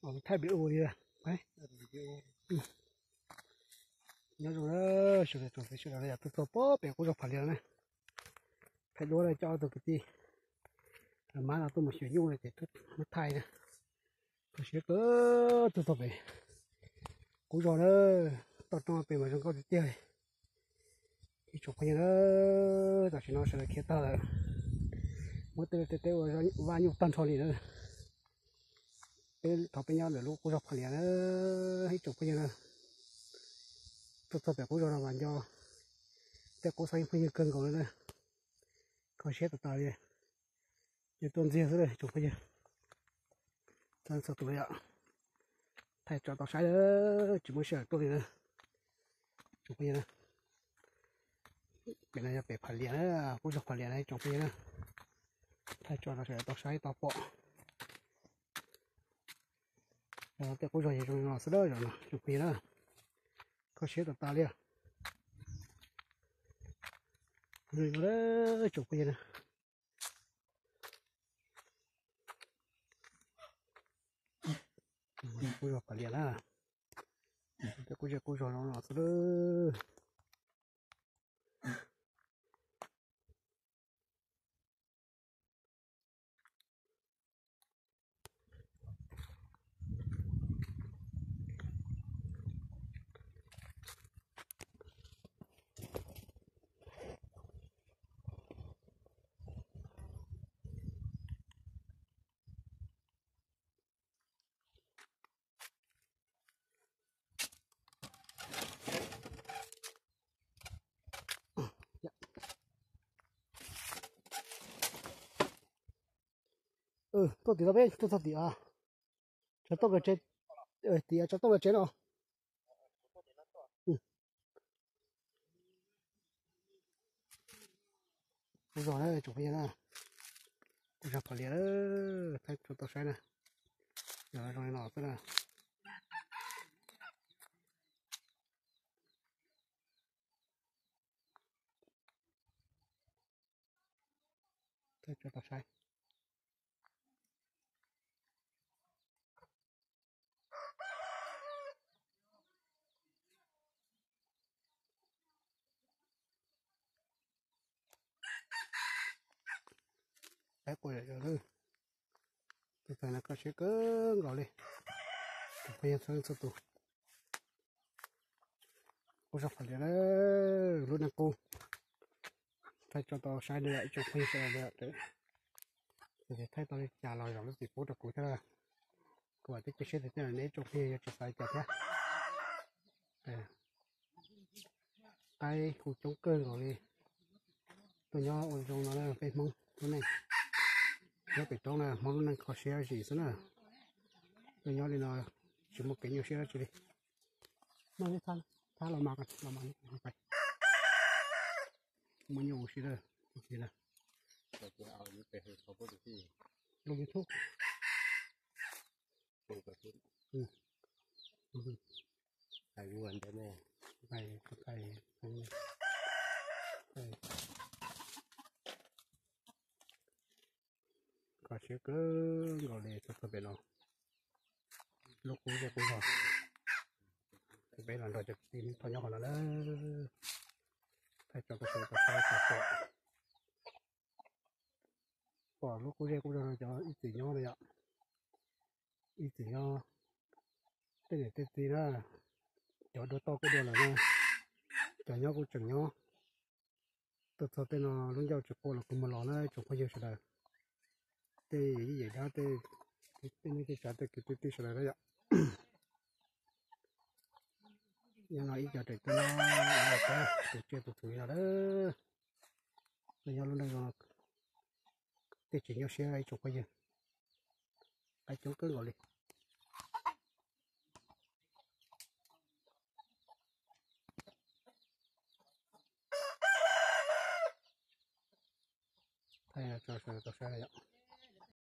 Thaij pem ua li. Nyob zoo na, sawv daws tsoom fwv sawv daws, yog tuaj txog pem qub zos Pham Lias na. Thaij duab na coj tug kwv tij mab no tuaj mus xyuas nyuj no ces muab thaij na. Kho siab kawg, tuaj txog pem qub zos na, toj roob pem mas zoo nkauj tiag tiag li. Ib tsoom phooj ywg na, tam sim no sawv daws khiav tag lawm, muab tej liaj tej teb ua vaj nyuj tag nrho li na. Peb thov peb nyob ntawm lub qub zos Pham Lias na, ib tsoom phooj ywg na. Tuaj txog pem qub zos no mas nco tej qub xeeb phooj ywg kawg nkaus li na. Kho siab tas tas li. Ces tuaj ntxiag xwb tsoom phooj ywg. Txhua tus yom, thaij tso tau saib, tsis muaj sij hawm tuaj li na tsoom phooj ywg na. Pem no yog pem Pham Lias na, qub zos Pham Lias na tsoom phooj ywg na. Thaij tso rau sawv daws tau saib tau pom. Tej qub zos zoo no xwb na tsoom phooj ywg na. Kho siab tas tas li. Zoo no tsoom phooj ywg na. Qub zos Pham Lias na. Tej qub zej qub zos zoo no xwb. Tuaj tim no peb tuaj txog tim, tsav toj kawm tsev, tim tsav toj kawm tsev no. Qub zos na tsoom phooj ywg na, qub zos Pham Lias, thaij tso tau saib na, yog zoo li no xwb na. Thaij tso tau saib. Saib quaj zom zaws lawm. Tus txawg no kho siab kawg nkaus li. Tus phooj ywg txhua leej txhua tus. Qub zos Pham Lias na, lub neej qub. Thaij tso tau saib li ib tsoom phooj ywg sawv daws. Ces thaij tau li cas los zam lub txim pub rau kuv thiab. Kuv vam thiab cia siab tias nej ib tsoom phooj ywg yuav tsis xav li cas thiab. Qaib kuj coob kawg nkaus li. Tuaj nyob ua zoo no peb Hmoob lub neej. Nyob pem roob na Hmoob lub neej kho siab zim xwb na. Tuaj nyob li no tsis muaj kev nyuaj siab dab tsi li. Thab los mas, los mas, muaj nyuaj ua si lawm. Lub YouTube. Kho siab kawg nkaus li txog pem no. Lub qub zej qub zos. Peb los nrog cov kwv tij Hmoob Thoj nyob qhov no na. Thaij tso rau sawv daws tau saib tau pom. Pom lub qub zej qub zos no cov ib txwm nyob no yom. Ib txwm nyob tej niam tej txiv na, cov dua toj kuj dua lawm na, cov nyob kuj tseem nyob. Tuaj txog tej no lub ncauj tsis quaj los kuj mus los na tsoom phooj ywg sawv daws. Tej yawm yij yawm dab tej, tej neej tej tsav tej kwv tej tij sawv daws na yom. Nyob no ib co raws tej no, tus tsiaj tus txhu no lawm. Nyob lub neej no tej tsis nyuaj siab ib tsoom phooj ywg. Qaib coob kawg nkaus li. Thaij tso sawv daws tau saib yom.